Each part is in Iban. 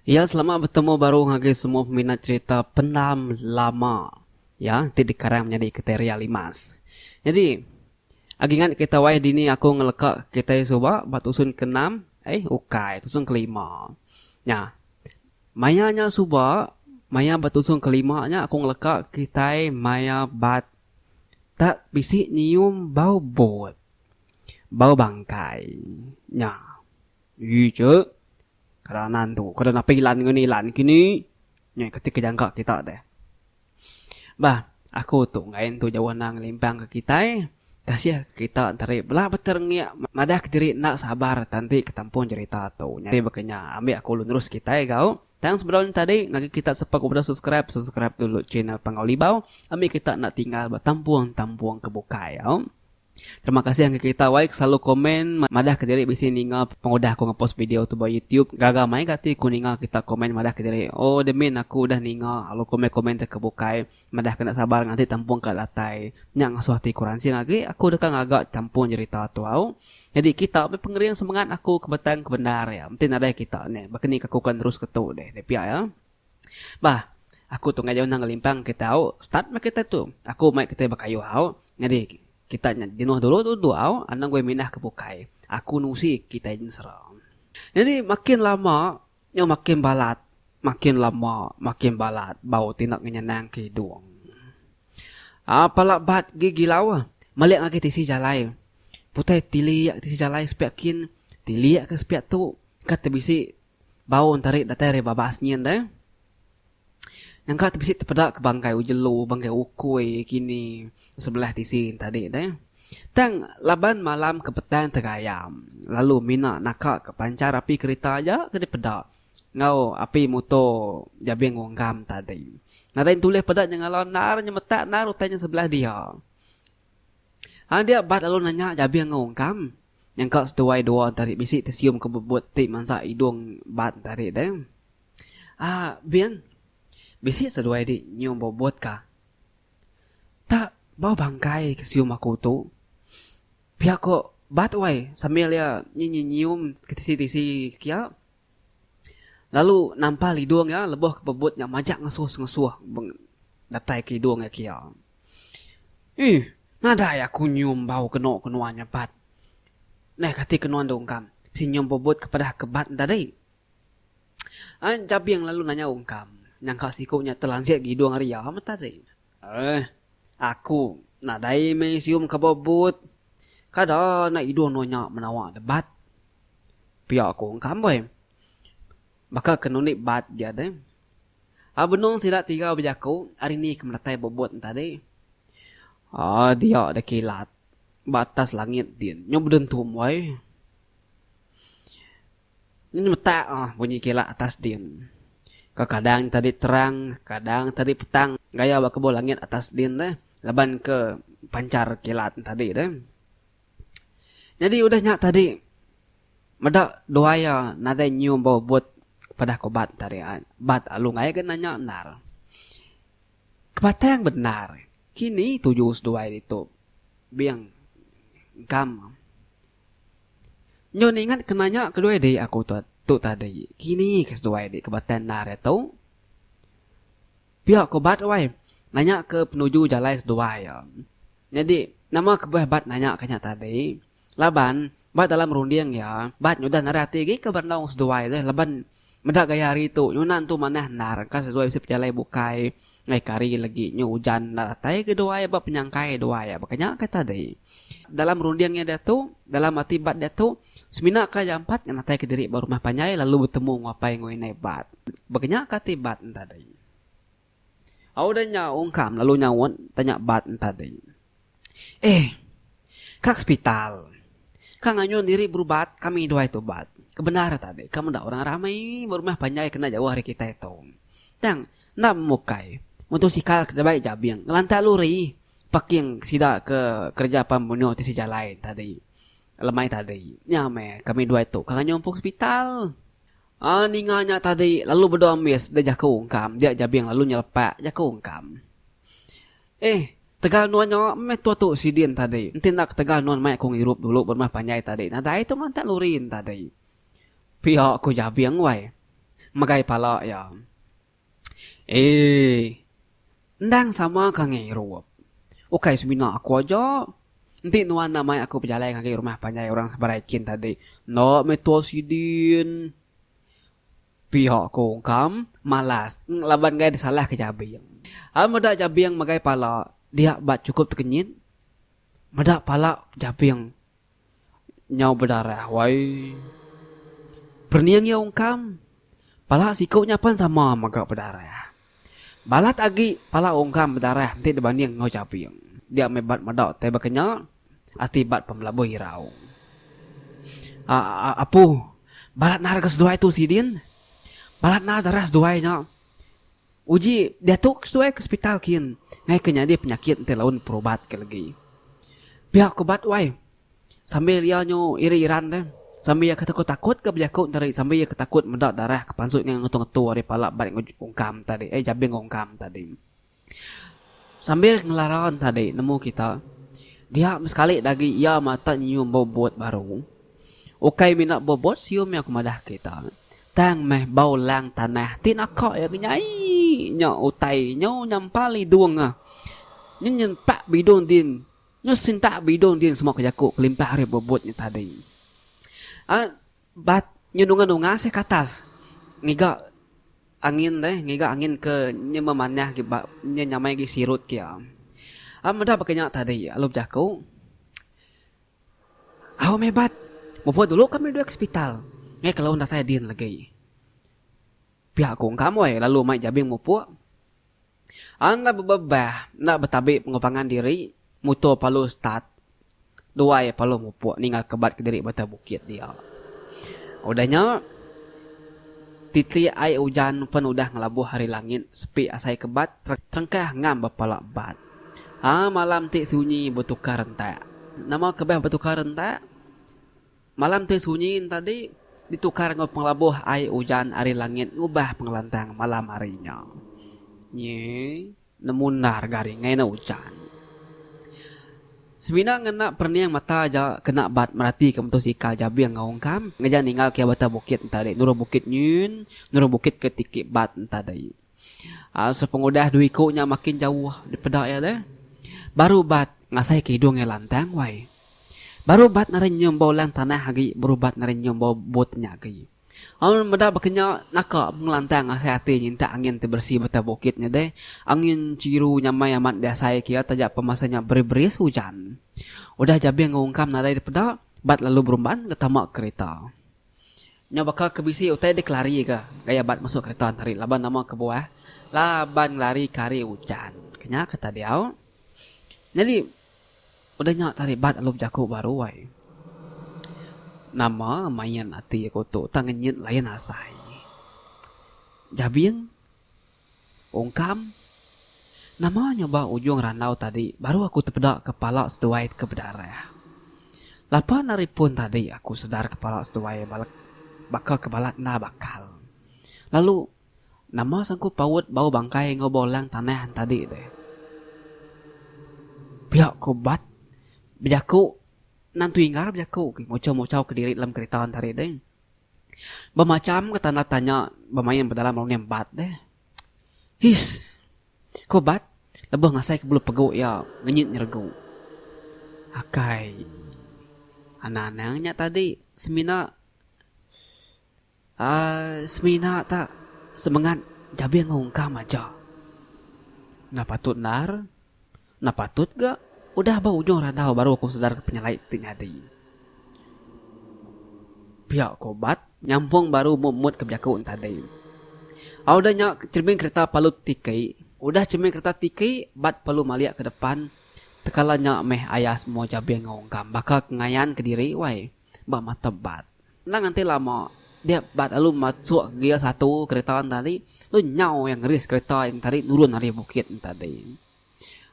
Iya selamat betemu baru ngagai semua peminat cerita Pendam Lama ya ti dikarang menyadi kitai Ria Limas. Nyadi agi ngat kita wai dini aku ngeleka kitai suba ba tusun ke enam eh ukai tusun ke lima. Nya maya nya suba maya ba tusun ke lima nya aku ngeleka kitai maya bat tak bisi nyium bau bot bau bangkai nya. Ii che. Kada nan tu, kada napi ilan enggau ni ilan kini. Nya keti ke jangka kita deh. Bah, aku tu enggai entu jauh endang ngelimpang ke kitai. Kasih ke kita enteri bela beterengik madah kediri enda sabar tanti ke tampung jerita tu. Nyadi baka nya ambi aku lu nerus kitai gau. Tang sebedau nya tadi ngagai kita sepa ku udah subscribe, subscribe dulu channel Panggau Libau ambi kita enda tinggal ba tampung-tampung ke bukai au. Terima kasih ngagai kita wai ke selalu komen madah ke diri bisi ninga pengudah aku ngepost video tu ba YouTube. Gaga mai ga ati ku ninga kita komen madah ke diri oh admin aku udah ninga lalu komen komen te ke bukai madah ke enda sabar nganti tampung ka datai. Nya ngasuh ati ku ransing agi aku deka ngaga tampung jerita tu au. Nyadi kita meh pengering semengat aku ke betang ke bendar iya. Enti nadai kita neh baka ni ka aku ka nerus ke tu deh pia iya. Bah, aku tu ngagai undang ngelimpang kita au, start meh kita tu. Aku mai kita bekayuh au, nyadi kita nya jenuh dulu duduk au, anang goi mindah ke bukai. Aku nusi kitai ensera. Nyadi makin lama nyau makin balat, makin lama makin balat bau ti enda ngenyenang ke idung. Aa pala bat gi gilau malik ngagai tisi jalai. Putai tilik tisi jalai sepiak kin, tilik ke sepiak tu ka te bisi Bau entarik datai ari babas nyin deh. Nyangka ti bisi tepeda ke bangkai jelu, bangkai ukui kini sebelah tisi tadi deh. Tang laban malam ke petang tegayam lalu mina naka ke panchar api kerita aja ke dipeda enggau api muto jabing ungkam tadi. Nadai entulih peda nyengala endar nyemetak endar utai nya sebelah dia. Ha dia bat lalu nanya jabing enggau ungkam. Nyangka seduai dua entari bisi tesium ke bebut ti mansa idung bat entari deh. Aa Bing, bisi seduai di nyium bebut ka? Tak bau bangkai ke sium aku tu. Pia ko bat wai sambil iya nyi nyium ke tisi-tisi kia. Lalu nampal idung iya lebuh ke bebut nya majak ngesuh-ngesuh datai ke idung iya kia. Ih, nadai aku nyium bau kenu ke nuan nya bat. Neh kati ke nuan dungkam, bisi nyium bebut ke padah ke bat enda dei. Ai Jabing lalu nanya ungkam, nyangka siku nya telansik gi idung ari iya meh tadi. Eh, aku nadai meh sium ke bebut. Kada enda idung nuan nya menawa debat. Pia ku ungkam weh. Baka ke nundi bat gia deh. Aa benung sida tiga bejaku ari ni ke meretai bebut ne tadi. Aa dia deh kilat ba atas langit din nyau bedentum weh. Nyu nyemetak ah bunyi kilat atas din. Kekadang tadi terang kadang tadi petang gaya ba kebun langit atas din deh laban ke panchar kilat ne tadi deh. Nyadi udah nya tadi meda duai iya nadai nyium ba ubut padah ko bat tadi bat alu ngagai ga nanya endar. Kebatang bendar kini tuju seduai ditu bing engkam. Nyau ningat ke nanya keduai di aku tu tadi kini ke seduai di kebatang endar ditu. Pia ko Bat wai nanya ke penuju jalai seduai iya. Nyadi nama kebuah Bat nanya ke nya tadi laban ba dalam runding iya Bat nyudah narai ati agi ke berandau seduai deh laban meda gaya hari tu nyunan tu manah endar engka seduai bisi pejalai bukai ngagai ke hari legi nyu ujan enda datai ke duai ba penyangkai duai iya baka nya ke tadi. Dalam runding iya diatu dalam ati Bat diatu semina ka jampat ngenatai kediri ba rumah panjai lalu betemu enggau apai enggau indai Bat. Baka nya ka ati Bat tadi. Au udah nya ungkam lalu nyaut tanya Bat tadi. Eh. Ka ke sepital. Ka nganyun diri berubat kami duai tu Bat. Ke bendar tadi ka meda orang ramai ba rumah panjai kena jauh ari kitai tu. Tang enda memukai. Mutosikal ke dibai Jabing ngelantak luri parking sida ke kereja pam menoh tisi jalai tadi lemai tadi. Nya meh kami duai tu ka nganyun empu ke sepital. Aa ninga nya tadi lalu bedau ambis deh jaku ungkam dia Jabing lalu nyelepak jaku ungkam. Eh tegal nuan nya meh tua tu sidin tadi enti enda ketegal nuan mai aku ngirup dulu ba rumah panjai tadi nadai tu ngantak luri ne tadi. Pia ku Jabing wai. megai pala iya. Eii. Endang sama ka ngirup. Ukai semina aku aja. Enti nuan enda mai aku bejalai ngagai rumah panjai orang seberai kin tadi, enda meh tua sidin. Pia ku Ungkam malas laban enggai disalahka Jabing. Ai meda Jabing megai pala dia ba chukup tekenyit. Meda pala Jabing nyau bedarah wai. Perening iya Ungkam, pala siku nya pen sama mega bedarah. Balat agi pala Ungkam bedarah enti dibanding enggau Jabing. Dia meh bat meda utai baka nya, ati bat pemelabuh irau. Apu, balat endar ga seduai tu sidin. Balat endar darah seduai nya. Uji diatu ke seduai ke sepital kin ngai ke nyadi penyakit enti laun perubat ke legi. Pia ku bat wai. Sambil iya nyu iri iran deh. Sambil iya ke takut takut ke bejaku enteri sambil iya ke takut meda darah ke pansut ngai ngetu ngetu ari pala bat ungkam tadi eh jabing ungkam tadi. Sambil ngelara tadi nemu kita dia sekali da agi iya mata nyium bau but baru. Ukai mina bau but sium iya ku madah kita tang meh bau lang tanah ti naka iya ke nyai nya utai nyu nyampal idung ah. Nyu nyenpak bidung din nyu sintak bidung din semua ke jaku kelimpah ari bau but nya tadi. Aaa bat nyu nunga nunga seh ke atas ngiga Angin deh ngiga angin ke nya memanah agi ba nya nyamai agi sirut ke iya. Au meda baka nya tadi lalu bejaku, Au meh bat, mupuk dulu kami dua ke sepital ngai ke laun datai din lagi. Pia ku engka moi lalu mai jabing mupuk. Enda bebebah enda betabi enggau pangan diri muto palu start duai palu mupuk ninggal kebat kediri ba atas bukit dia. Udah nya titik ai ujan pen udah ngelabuh ari langit sepi asai kebat terengkah ngam ba pala bat. Aa malam ti sunyi betukar rentak. Nama kebah betukar rentak? Malam ti sunyi tadi ditukar enggau pengelabuh ai ujan ari langit ngubah pengelantang malam hari nya. Nyi nemu endar ga hari ngai ne ujan. Semina ngena perening mata aja kena bat meratika motosikal jabing enggau ungkam ngeja ninggal ke batang bukit entadi nurung bukit nyin nurung bukit ke tiki bat entadi. Sepengudah dua iku nya makin jauh dipeda iya deh. Baru bat ngasai ke idung iya lantang wai. Baru bat narai nyium bau lang tanah agi baru bat narai nyium bau but nya agi. Amun meda baka nya naka pengelantang asai ati nyintak angin ti beresi batang bukit nya deh. Angin chiru nyamai amat diasai ke iya taja pa masa nya beris-beris ujan. Udah jabing enggau ungkam nadai dipeda, bat lalu berumban ke tama kerita. Nyau baka ke bisi utai dikelari ka gaya bat masuk kereta entari laban nama kebuah laban ngelari ke hari ujan. Ke nya kata diau. Nyadi udah nya tadi bat lalu bejaku baru ai. Nama main ati aku tu tang ngenyit lain asai. Jabing. Ungkam. Nama nya ba ujung randau tadi baru aku tepeda ke pala seduai ke bedarah. Lapan ari pun tadi aku sedar ke pala seduai baka ke balat enda bakal. Lalu nama sangku paut bau bangkai enggau bau lang tanah tadi deh. Pia ko Bat bejaku nantu inggar bejaku muchau-muchau kediri dalam kerita tadi deh. Bemacham ke tanda tanya bemain ba dalam runding Bat deh. Hiss! Ko Bat lebuh ngasai ke bulu pegu iya ngenyit nyeregu. Akai. Anang-anang nya tadi semina aaa semina ta semengat jabing ungkam aja. Enda patut endar. Enda patut ga, udah ba ujung randau baru aku sedar ke penyelai ti nyadi. Pia ko Bat nyampung baru mut-mut ke bejaku entadi. Au udah nya cermin kereta perlu tiki, udah cermin kereta tiki Bat perlu malik ke depan tekala nya meh ayas mua jabing enggau ungkam baka ke ngayan kediri wai ba mata Bat. Enda nganti lama dia Bat lalu masuk gear satu kereta entadi lalu nyau iya ngeris kereta entadi nurun ari bukit entadi.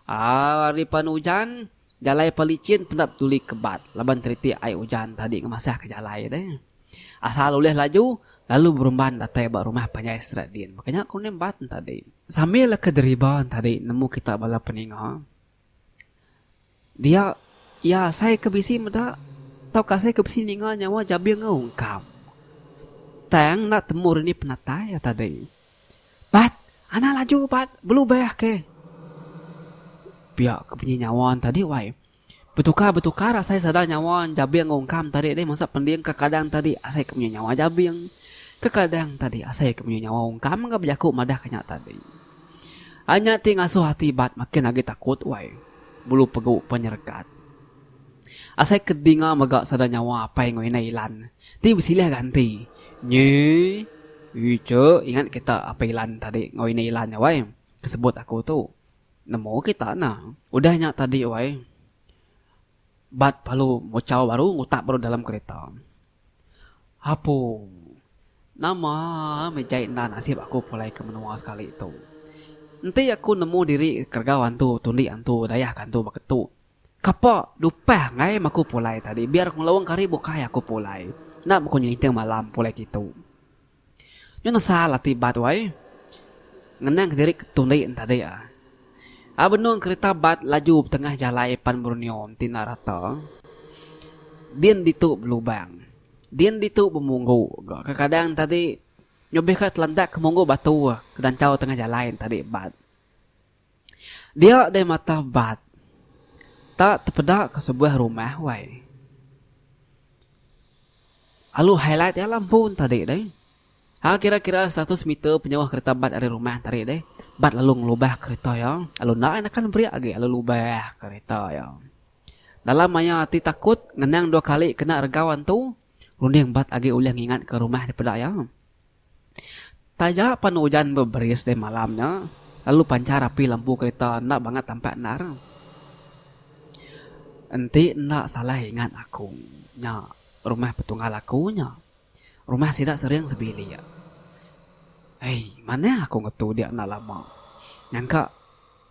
Ari pan ujan, jalai pan licin penda peduli ke bat laban teritik ai ujan tadi ngemasah ke jalai deh. Asal ulih laju, lalu berumban datai ba rumah panjai Stradin. Baka nya ku Nim Bat tadi. Sambil ke deriba tadi nemu kita bala peninga. Dia iya asai ke bisi meda tauka asai ke bisi ninga nyawa jabing enggau ungkam. Tang enda temu rini penatai iya tadi. Bat, anang laju bat, belubah ke. Pia ke bunyi nyawa ne tadi wai. Betukar-betukar asai sada nyawa Jabing enggau Ungkam tadi deh masa pending kekadang tadi asai ke munyi nyawa Jabing, kekadang tadi asai ke munyi nyawa Ungkam ga bejaku madah ke nya tadi. Ai nya ti ngasuh ati bat makin agi takut wai. Bulu pegu penyerekat. Asai ke dinga mega sada nyawa apai enggau indai Ilan ti besilih ganti. Nyi iche ingat kita apai Ilan tadi enggau indai Ilan nya wai ke sebut aku tu. Nemu kita na. Udah nya tadi wai bat lalu muchau baru ngutak baru dalam kereta. Apu nama meh jai enda nasib aku pulai ke menua sekali tu. Enti aku nemu diri keregau antu tundi antu dayah ke antu baka tu. Kapa dupah enggai meh aku pulai tadi biar ku ngelung ke hari bukai aku pulai. Enda meh ku nyelinting malam pulai kitu. Nyu nesal ati bat wai. Ngenang kediri ke tundi ne tadi ah. A benung kerita bat laju betengah jalai pan Borneo enti enda rata. Din ditu belubang. Din ditu bemunggu ga. Kekadang tadi nyu bih ka telentak ke munggu batu ke danchau tengah jalai ne tadi bat. Dia deh mata bat. Tak tepeda ke sebuah rumah wai. Alu highlight iya lampu ne tadi deh. Ha kira-kira seratus meter penyauh kereta bat ari rumah tadi deh. Bat lalu ngelubah kereta iya. Lalu enda iya neken berik agi lalu lubah kereta iya. Dalam maya ti takut ngenang dua kali kena regau antu, runding bat agi ulih ngingat ke rumah dipeda iya. Taja pan ujan beberis deh malam nya, lalu panchar api lampu kereta enda bangat tampak endar. Enti enda salah ingat aku nya rumah petunggal aku nya. Rumah sida sering sebilik. Ei, manah aku ngetu dia enda lama. Nyangka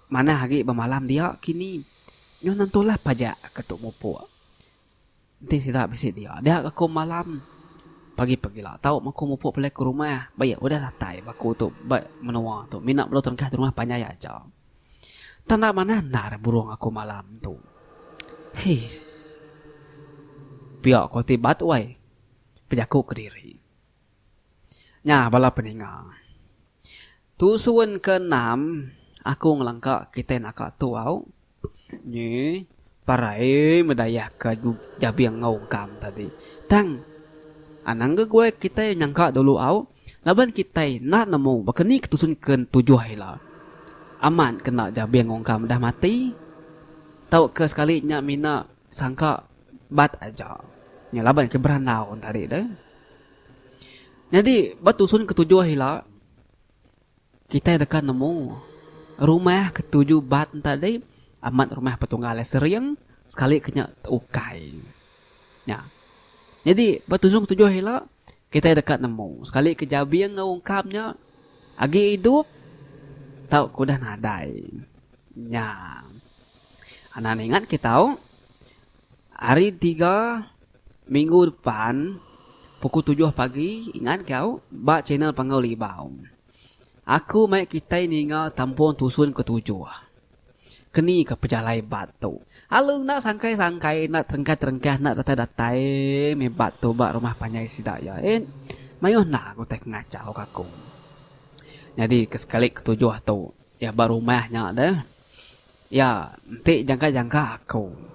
manah agi bemalam dia kini. Nyau nentulah pajak ke tu mupuk. Enti sida bisi dia, dia aku malam pagi pagila tau meh aku mupuk pulai ke rumah. Ba iya udah datai ba aku tu ba menua tu mina belu terengkah di rumah panjai aja. Tanda manah endar burung aku malam tu. Heis. Pia ku ati bat wai pejaku kediri. Nya bala peninga. Tusun ke enam aku ngelengka kitai naka tu au. Nyi parai medayah ke jabing enggau ungkam tadi. Tang anang ga guai kitai nyangka dulu au laban kitai enda nemu baka ni ketusun ke tujuh ila. Amat kena jabing enggau ungkam udah mati tauka sekali nya mina sangka bat aja. Nya laban ke berandau tadi deh. Nyadi ba tusun ketujuh ila kitai deka nemu rumah ke tuju bat ne tadi amat rumah petunggal iya sering sekali ke nya ukai. Nya. Nyadi ba tusun ketujuh ila kitai deka nemu sekali ke jabing enggau ungkap nya agi idup tauka udah nadai. Nya. Anak ingat kita Hari tiga minggu depan pukul tujuh pagi ingat ke au ba channel Panggau Libau. Aku mai kitai ninga tampung tusun ke tujuh. Keni ke pejalai bat tu. Alu enda sangkai-sangkai enda terengkah-terengkah enda datai-datai meh bat tu ba rumah panjai sida iya. En mayuh enda utai ke ngachau ka aku. Nyadi ke sekali ke tujuh tu. Iya ba rumah nya deh. Iya enti jangka-jangka aku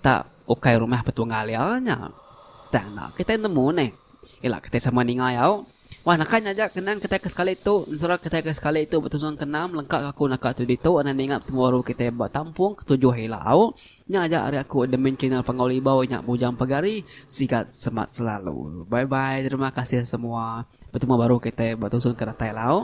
tak ukai rumah petunggal iya nya. Tang enda kitai nemu neh. Ila kitai sama ninga iya au. Wah naka nya aja kenang kitai ke sekali tu ensera kitai ke sekali tu betusung ke enam lengka ke aku naka tu ditu anang ninga betemu baru kitai ba tampung ke tujuh ila au. Nya aja ari aku admin channel Panggau Libau nya Bujang Pegari sigat semat selalu. Bye bye terima kasih semua betemu baru kitai ba tusun ke datai ila au.